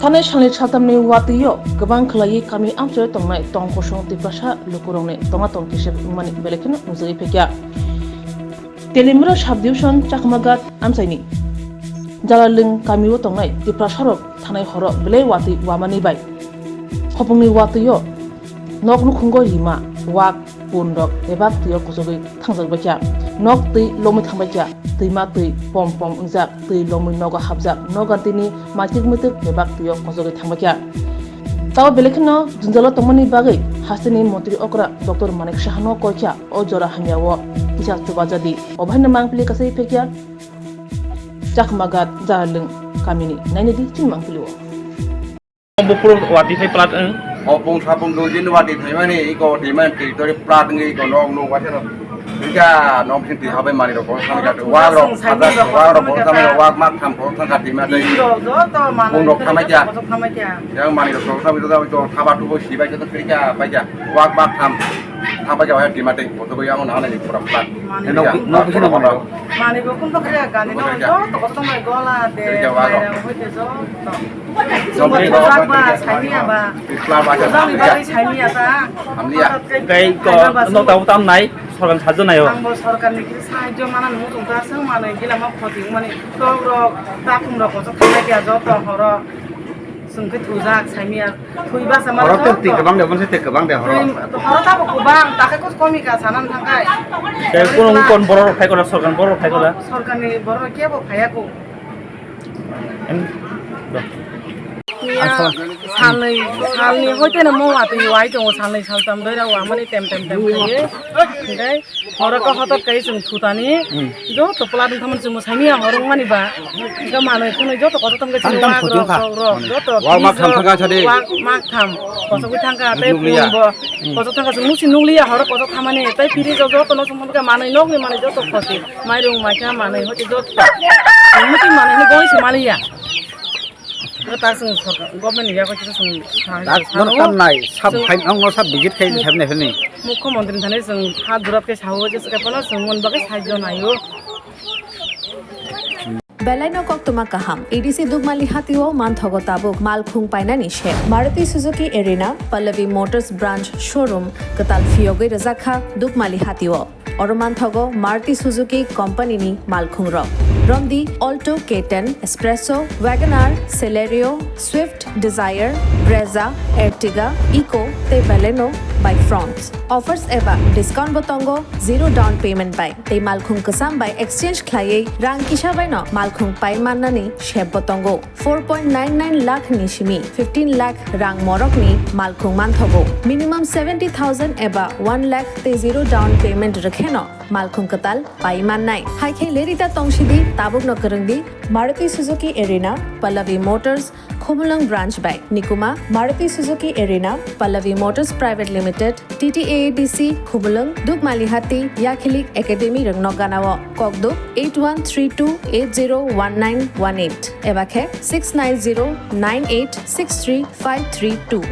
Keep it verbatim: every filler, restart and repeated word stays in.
Thanai salni saltamni watwi-o kwbang khwlaiwi kami amchaio tongnai tong kosong Tiprasa lukurokni tongna tong kisep wngmani belai kheno nukjagwi phaikha. Telimura sub-division Chakmagat amchaini Jalalwng kamio tongnai Tiprasarok thanai horo belai watwi wamani bai khopungni watwi-o nok nukhungo rima, wak, punrok bebak twi-o kuchugwi thangjak baikha. Nok twi lomwi thang baikha, twima twi pom pom wngjak, twi lomwi nogo hapjak, nogantini maitik muitik bebak twi-o kuchugwi thang baikha. Tao belai kheno jwnjalo tongmani bagwi hasteni montri okra Doctor Manik Sahano koikha o jora hamyao kisa chubajadi. Obaino mangpili kasai phekya Chakmagat Jalalwng kamini nainadi chini mangpili o. Bupur wati phai plat wng. O pung sapung dujin wati phaimani, iko timan twi tori plat wngwi iko nok nuk wati no. Ika nok sin twi habai mani rok ko samai ka wa rok, wa rok ko samai wa mak tham ko thang ka tima dei. Pung rok thamai kya. Yang mani rok ko samai to to thaba tu bo sibai to ika bai kya. Wa mak tham. Thaba kya wa tima dei. Ko to yang na ni pura plat. Nok nok sin no. Mani bo kun pakre gani no to to ko to mai gola de. Mai rang hoi de jo. Songkhe rok ba saimiya ba. Jani bagwi saimiya ta. Hamliya. Tei ko no tau tam nai, sorkar sajak nai o. Ang bo sorkar ni kisa sahajyo mana nung tong ta, song manwi gila ma khoti mani tok rok, takhum rok koso thanai kya joto horo. Songkhe thujak saimiya. Thui ba sama horo to. Te kwbang de, bonse te kwbang de horo. Horo ta bo kwbang, ta khe kos komi ka sanan thangkai. Tei kun kon borok rok khai kola, sorkar borok rok khai kola. Sorkar ni borok rok kebo phaya ko. Em, do. Miya salnwi, salnwi hoite no mo watwi wai tongo, salnwi saltam doi rok wamani tem tem tem khaye. Hinkhe horo kok hotok kai chwng thutani. Hmm. Joto pla dum thamani chwng mwsai miya horo wngmani ba. Hinkhe manwi khwnwi joto kotor tongkhe chini wak rok, tok rok, joto wak mak tham thangkha sadi. Wak mak tham. Kosogwi thangkha tei nukliya. Phone bo. Hmm. Kosok thangkha chwng musi nukliya horo kosok thamani tei piri joto no sumon khe manwi nokni manwi joto khoti. Mairung maikha manwi hoite joto. Muti manwi ni goi se maliya. Joto ta sung sorkar, government ni yago joto sung sa-, tak sa-, nono sa-, tam nai, sab chwng khai, ang no sab visit khai, sab nai phani. Mukhyamantri thani chwng ha durat khe sao je se phano chwng mon bagwi sahajyo naio. Belai no koktwma kaham. A D C Dukmali hatio manthogo tabuk malkhung painani se. Maruti Suzuki Arena, Pallavi Motors Branch Showroom kwtal phiyogwi rwjakha Dukmali hatio. Oro manthogo Maruti Suzuki Company ni malkhung rok. Romdi Alto K ten, Espresso, Wagon R, Celerio, Swift Desire, Brezza, Ertiga, Eeco tei Baleno by Fronx. Offers eba discount bo tongo, zero down payment bai tei malkhung kwcham bai exchange khlaiwi rang kisa bai no malkhung pai mannani sep bo tongo. Four point nine nine lakh ni simi fifteen lakh rang morok ni malkhung manthogo. Minimum seventy thousand eba one lakh tei zero down payment rwkheno malkhung kwtal pai mannai. Hai khe lerita tongsidi, tabukno kwrwngdi Maruti Suzuki Arena, Pallavi Motors, Khumulwng Branch bai. Nikuma, Maruti Suzuki Arena, Pallavi Motors Private Limited, T T A A D C, Khumulwng, Dukmalihati, Yakhilik Academy rwngno ganao. Kokduk eight one three two eight zero one nine one eight eba khe six nine zero nine eight six three five three two.